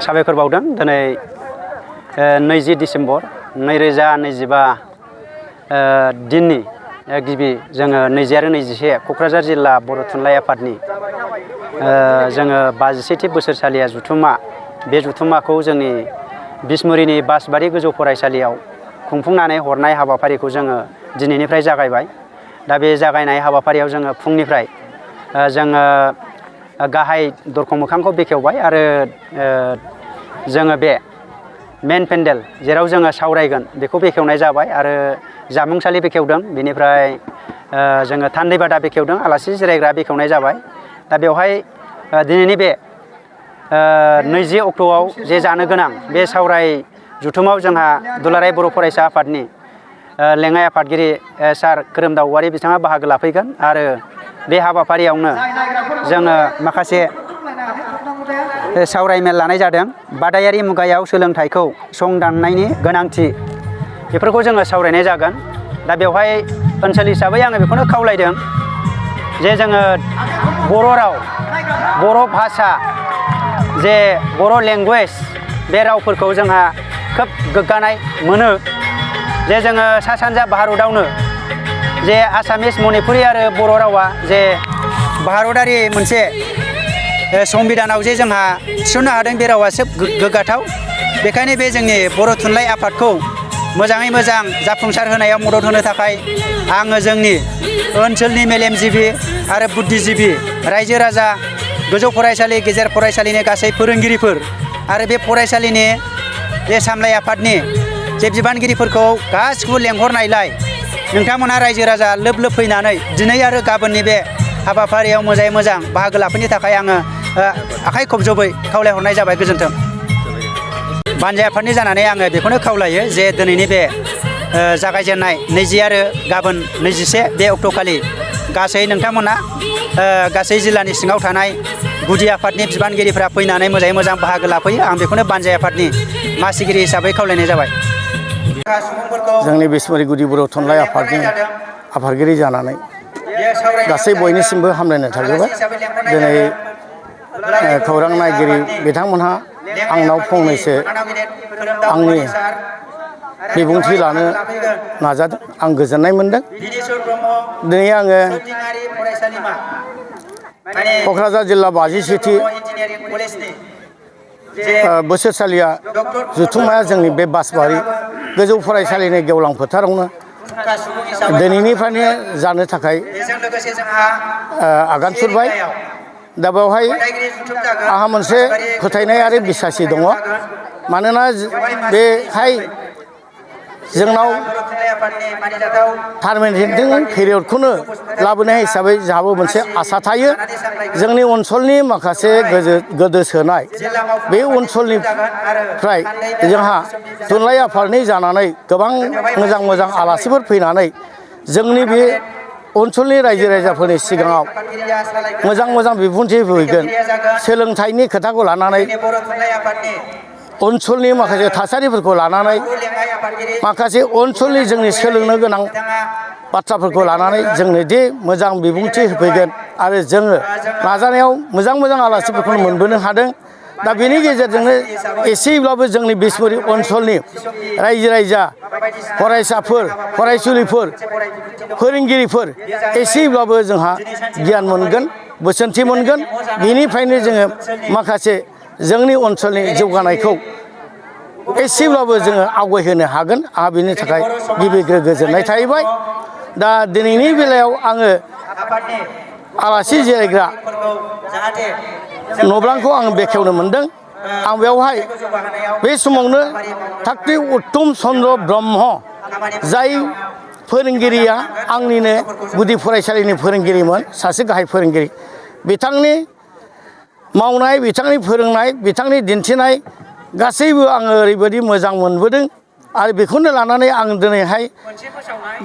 साबायखर बावदों दिनै 20 डिसेम्बर 2025 दिननि गिबि जोङो 20 आरो 21 क'क्राझार जिल्ला बर' थुनलाइ आफादनि जोङो 52थि बोसोरसालिया जुथुमा बे जुथुमाखौ जोंनि बिसमुरिनि बासबारि गोजौ फरायसालियाव खुंफुंनानै हरनाय हाबाफारिखौ जोङो दिनैनिफ्राय जागायबाय। दा बे जागायनाय हाबाफारियाव जोङो फुंनिफ्राय जोङो गाहाय दरखं मोखांखौ बेखेवबाय आरो जोङो बे मेन पेन्डेल जेराव जोङो सावरायगोन बेखौ बेखेवनाय जाबाय आरो जामुंसालि बेखेवदों। बेनिफ्राय जोङो थान्दै बादा बेखेवदों, आलासि जिरायग्रा बेखेवनाय जाबाय। दा बेवहाय दिनैनि बे 20 अक्ट'आव जे जानो गोनां बे सावराय जुथुमाव जोंहा दुलाराय बर' फरायसा आफादनि लेङाइ आफादगिरि सार खोरोमदाव औवारि बिथाङा बाहागो लाफैगोन आरो बे हाबाफारियावनो जोङो माखासे सावरायमेल लानाय जादों। बादायारि मुगायाव सोलोंथाइखौ संदाननायनि गोनांथि बेफोरखौ जोङो सावरायनाय जागोन। दा बेवहाय ओनसोल हिसाबै आङो बेखौनो खावलायदों जे जोङो बर' राव, बर' भाषा, जे बर' लेंगुवेज बे रावफोरखौ जोंहा खोब गोग्गानाय मोनो जे जोङो सा सानजा भारतआवनो जे आसामिस, मणिपुरि आरो बर' रावा जे भारतारि मोनसे संबिधानाव जे जोंहा थिसननो हादों बे रावा खोब गोग्गाथाव। बेखायनो बे जोंनि बर' थुनलाइ आफादखौ मोजाङै मोजां जाफुंसार होनायाव मदद होनो थाखाय आङो जोंनि ओनसोलनि मेलेमजिबि आरो बुद्धिजिबि रायजो राजा, गोजौ फरायसालि, गेजेर फरायसालिनि गासै फोरोंगिरिफोर आरो बे फरायसालिनि जे सामलाय आफादनि जे बिबानगिरिफोरखौ गासिखौबो लेंहरनायलाय नोंथांमोनहा रायजो राजा लोब लोब फैनानै दिनै आरो गाबोननि बे हाबाफारियाव मोजाङै मोजां बाहागो लाफैनो थाखाय आङो आखाइ खबजबै खावलायहरनाय जाबाय। गोजोन्थों। बानजाय आफादनि जानानै आङो बेखौनो खावलायो जे दिनैनि बे जागायजेननाय 20 आरो गाबोन 21 बे अक्ट'खालि गासै नोंथांमोना गासै जिल्लानि सिङाव थानाय गुदि आफादनि बिबानगिरिफ्रा फैनानै मोजाङै मोजां बाहागो लाफैयो। आं बेखौनो बानजाय आफादनि मासिगिरि हिसाबै खावलायनाय जाबाय। जोंनि बिसमुरि गुदि बर' थुनलाइ आफादनि आफादगिरि जानानै गासै बयनिसिमबो हामलायनाय थाग्रोबाय। दिनै खौरां नायगिरि बिथांमोनहा आंनाव फंनैसो आंनि बिबुंथि लानो नाजादों, आं गोजोननाय मोनदों। दिनै आङो क'क्राझार जिल्ला 52थि बोसोरसालिया जुथुमाया जोंनि बे बासबारि गोजौ फरायसालिनि गेवलां फोथारावनो दिनैनिफ्रायनो जानो थाखाय आगान सुरबाय। दा बेवहाय आंहा मोनसे फोथायनाय आरो बिसासि दङ। मानोना बेहाय जोंनाव पारमानेन्ट पेरियडखौनो लाबोनाय हिसाबै जोंहाबो मोनसे आसा थायो। जोंनि ओनसोलनि माखासे गोदोसोनाय बे ओनसोलनिफ्राय जोंहा थुनलाइ आफादनि जानानै गोबां मोजां मोजां आलासिफोर फैनानै जोंनि बे ओनसोलनि रायजो राजाफोरनि सिगाङाव मोजां मोजां बिबुंथि होफैगोन। सोलोंथाइनि खोथाखौ लानानै, ओनसोलनि माखासे थासारिफोरखौ लानानै, माखासे ओनसोलनि जोंनि सोलोंनो गोनां बाथ्राफोरखौ लानानै जोंनो दि मोजां बिबुंथि होफैगोन आरो जोङो नाजानायाव मोजां मोजां आलासिफोरखौनो मोनबोनो हादों। दा बेनि गेजेरजोंनो एसेब्लाबो जोंनि बिसमुरि ओनसोलनि रायजो राजा, फरायसाफोर, फरायसुलिफोर, फोरोंगिरिफोर एसेब्लाबो जोंहा गियान मोनगोन, बोसोनथि मोनगोन। बेनिफ्रायनो जोङो माखासे जोंनि ओनसोलनि जौगानायखौ एसेब्लाबो जोङो आवगायहोनो हागोन। आंहा बेनि थाखाय गिबिग्रो गोजोननाय थाहैबाय। दा दिनैनि बेलायाव आङो आलासि जिरायग्रा न'ब्लांखौ आं बेखेवनो मोनदों। आं बेवहाय बे समावनो थाख्रि उत्तम चन्द्र ब्रह्म, जाय फोरोंगिरिया आंनिनो गुदि फरायसालिनि फोरोंगिरिमोन, सासे गाहाय फोरोंगिरि, बिथांनि मावनाय, बिथांनि फोरोंनाय, बिथांनि दिन्थिनाय गासैबो आङो ओरैबायदि मोजां मोनबोदों। आरो बेखौनो लानानै आं दिनैहाय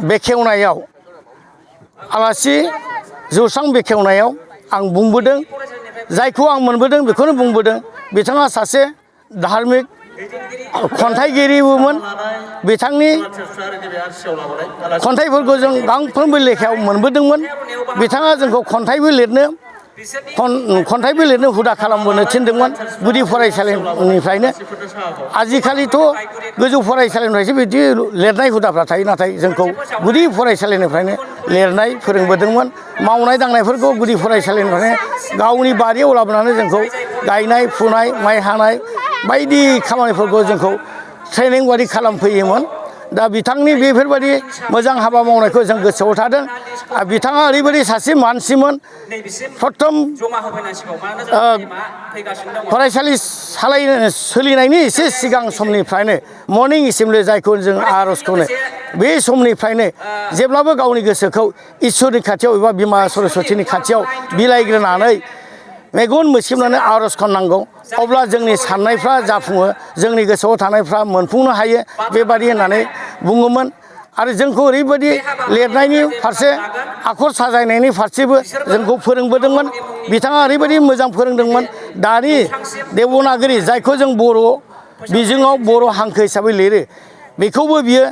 बेखेवनायाव, आलासि जौस्रां बेखेवनायाव आं बुंबोदों, जायखौ आं मोनबोदों बेखौनो बुंबोदों। बिथाङा सासे धार्मिक खन्थाइगिरिबोमोन। बिथांनि खन्थाइफोरखौ जों गांफ्रोमबो लेखायाव मोनबोदोंमोन। बिथाङा जोंखौ खन्थाइबो लिरनो खन्थाइबो लिरनो हुदा खालामबोनो थिनदोंमोन गुदि फरायसालिनिफ्रायनो आजिखालिथ' गोजौ फरायसालिनिफ्रायसो बिदि लिरनाय हुदाफ्रा थायो नाथाय जोंखौ गुदि फरायसालिनिफ्रायनो लिरनाय फोरोंबोदोंमोन मावनाय दांनायफोरखौ गुदि फरायसालिनिफ्रायनो गावनि बारियाव लाबोनानै जोंखौ गायनाय फुनाय माइ हानाय बायदि खामानिफोरखौ जोंखौ ट्रेनिं बादि खालामफैयोमोन दा बिथांनि बेफोरबायदि मोजां हाबा मावनायखौ जों गोसोआव थादों आरो बिथाङा ओरैबायदि सासे मानसिमोन प्रथम फरायसालि सोलिनायनि एसे सिगां समनिफ्रायनो मर्निं एसेमब्लि जायखौ जों आर'जखौनो बे समनिफ्रायनो जेब्लाबो गावनि गोसोखौ इसोरनि खाथियाव एबा बिमा सरस्वतीनि खाथियाव बिलाइग्रोनानै मेगन मोसेबनानै आर'ज खननांगौ अब्ला जोंनि साननायफ्रा जाफुङो जोंनि गोसोआव थानायफ्रा मोनफुंनो हायो बेबादि होननानै बुङोमोन आरो जोंखौ ओरैबायदि लिरनायनि फारसे आखर साजायनायनि फारसेबो जोंखौ फोरोंबोदोंमोन बिथाङा ओरैबायदि मोजां फोरोंदोंमोन दानि देबनागरि जायखौ जों बर' बिजोङाव बर' हांखो हिसाबै लिरो बेखौबो बियो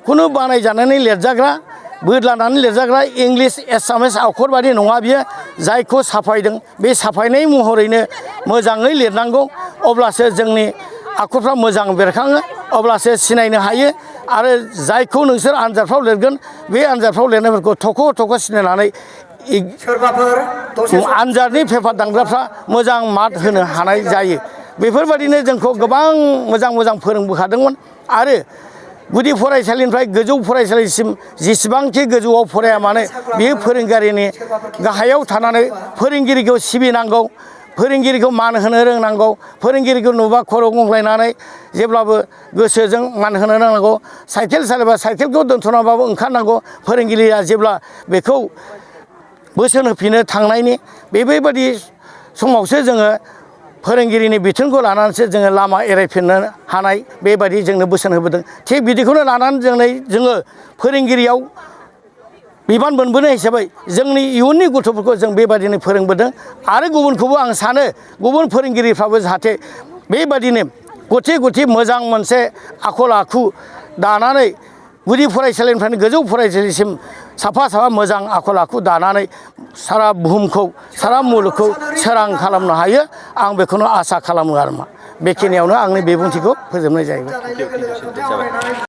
खुनु बानायजानानै लिरजाग्रा बोदलानानै लिरजाग्रा इंलिस एसामिस आखर बादि नङा बियो जायखौ साफायदों बे साफायनाय महरैनो मोजाङै लिरनांगौ अब्लासो जोंनि आखरफ्रा मोजां बेरखाङो अब्लासो सिनायनो हायो आरो जायखौ नोंसोर आनजादफ्राव लिरगोन बे आनजादफ्राव लिरनायफोरखौ थख' थख' सिनायनानै आनजादनि पेपार दानग्राफ्रा मोजां मार्क होनो हानाय जायो बेफोरबायदिनो जोंखौ गोबां मोजां मोजां फोरोंबोखादोंमोन आरो गुदि फरायसालिनिफ्राय गोजौ फरायसालिसिम जेसेबांखि गोजौआव फराया मानो बेयो फोरोंगिरिनि गाहायाव थानानै फोरोंगिरिखौ सिबिनांगौ फोरोंगिरिखौ मान होनो रोंनांगौ फोरोंगिरिखौ नुबा खर' गंग्लायनानै जेब्लाबो गोसोजों मान होनो रोंनांगौ साइकेल सालायबा साइकेलखौ दोनथ'नाबाबो ओंखारनांगौ फोरोंगिरिया जेब्ला बेखौ बोसोन होफिनो थांनायनि बेबायदि समावसो जोङो फोरोंगिरिनि बिथोनखौ लानानैसो जोङो लामा एरायफिननो हानाय बेबायदि जोंनो बोसोन होबोदों थिग बिदिखौनो लानानै जोङो फोरोंगिरियाव बिबान मोनबोनाय हिसाबै जोंनि इयुननि गथ'फोरखौ जों बेबायदिनो फोरोंबोदों आरो गुबुनखौबो आं सानो गुबुन फोरोंगिरिफ्राबो जाहाथे बेबायदिनो गथि गथि मोजां मोनसे आखल आखु दानानै गुदि फरायसालिनिफ्रायनो गोजौ फरायसालिसिम साफा साफा मोजां आखल आखु दानानै सारा बुहुमखौ सारा मुलुगखौ सोरां खालामनो हायो आं बेखौनो आसा खालामो आरो मा बेखिनियावनो आंनि बिबुंथिखौ फोजोबनाय जाहैबाय।